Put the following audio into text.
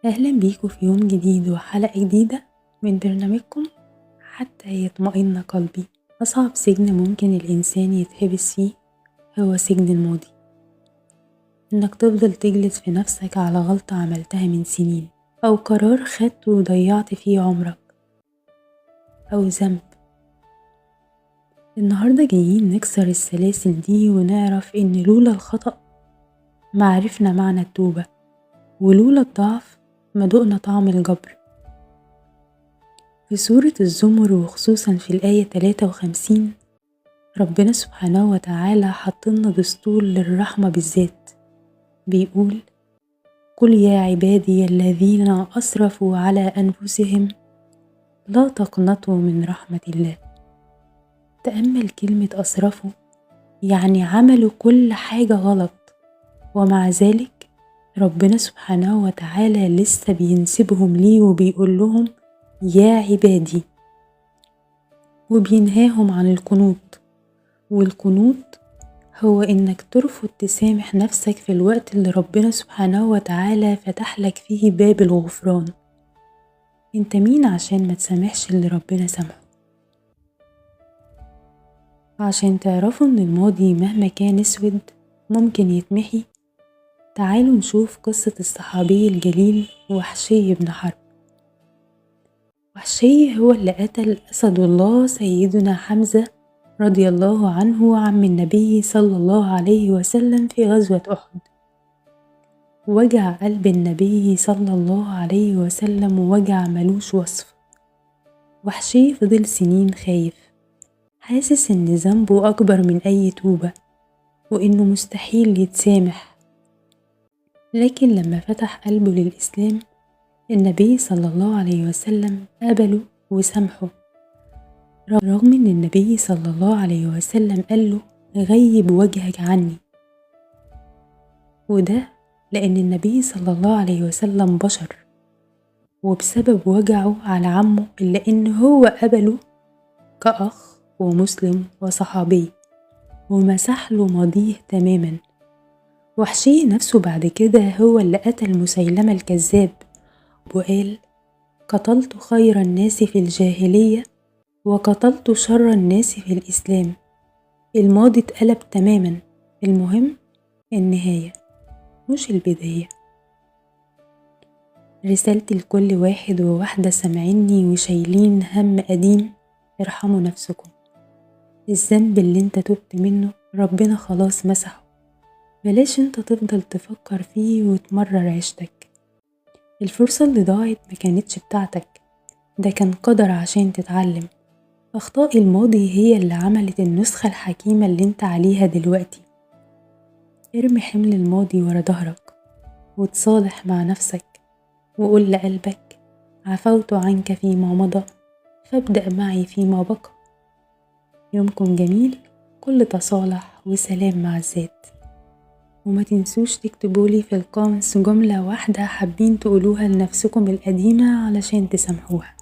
أهلا بيكم في يوم جديد وحلقة جديدة من برنامجكم حتى يطمئن قلبي. أصعب سجن ممكن الإنسان يتحبس فيه هو سجن الماضي، إنك تفضل تجلد في نفسك على غلطة عملتها من سنين، أو قرار خدته وضيعت فيه عمرك، أو ذنب. النهاردة جايين نكسر السلاسل دي ونعرف إن لولا الخطأ ما عرفنا معنى التوبة، ولولا الضعف ما دقنا طعم الجبر. في سورة الزمر وخصوصا في الآية 53 ربنا سبحانه وتعالى حطلنا دستور للرحمة بالذات، بيقول: قل يا عبادي الذين أسرفوا على أنفسهم لا تقنطوا من رحمة الله. تأمل كلمة أسرفوا، يعني عملوا كل حاجة غلط، ومع ذلك ربنا سبحانه وتعالى لسه بينسبهم ليه وبيقول لهم يا عبادي، وبينهاهم عن القنوط. والقنوط هو إنك ترفض تسامح نفسك في الوقت اللي ربنا سبحانه وتعالى فتح لك فيه باب الغفران. انت مين عشان ما تسامحش اللي ربنا سامحه؟ عشان تعرفوا إن الماضي مهما كان اسود ممكن يتمحي، تعالوا نشوف قصة الصحابي الجليل وحشي بن حرب. وحشي هو اللي قتل أسد الله سيدنا حمزة رضي الله عنه عم النبي صلى الله عليه وسلم في غزوة أحد. وجع قلب النبي صلى الله عليه وسلم وجع ملوش وصف. وحشي فضل سنين خايف، حاسس إن ذنبه أكبر من أي توبة وإنه مستحيل يتسامح. لكن لما فتح قلبه للإسلام، النبي صلى الله عليه وسلم قبله وسامحه، رغم إن النبي صلى الله عليه وسلم قال له غيب وجهك عني. وده لأن النبي صلى الله عليه وسلم بشر، وبسبب وجعه على عمه إلا إن هو قبله كأخ ومسلم وصحابي ومسح له ماضيه تماما. وحشي نفسه بعد كده هو اللي قتل مسيلمة الكذاب وقال: قتلت خير الناس في الجاهلية وقتلت شر الناس في الإسلام. الماضي اتقلب تماما، المهم النهاية مش البداية. رسالتي لكل واحد وواحدة سامعيني وشايلين هم قديم: ارحموا نفسكم. الذنب اللي انت تبت منه ربنا خلاص مسحه، بلاش انت تفضل تفكر فيه وتمرر عيشتك. الفرصة اللي ضاعت ما كانتش بتاعتك، ده كان قدر عشان تتعلم. أخطاء الماضي هي اللي عملت النسخة الحكيمة اللي انت عليها دلوقتي. ارمي حمل الماضي ورا ظهرك وتصالح مع نفسك، وقول لقلبك: عفوت عنك فيما مضى فابدأ معي فيما بقى. يومكم جميل، كل تصالح وسلام مع الذات. وما تنسوش تكتبولي في ال comments جملة واحدة حابين تقولوها لنفسكم القديمة علشان تسامحوها.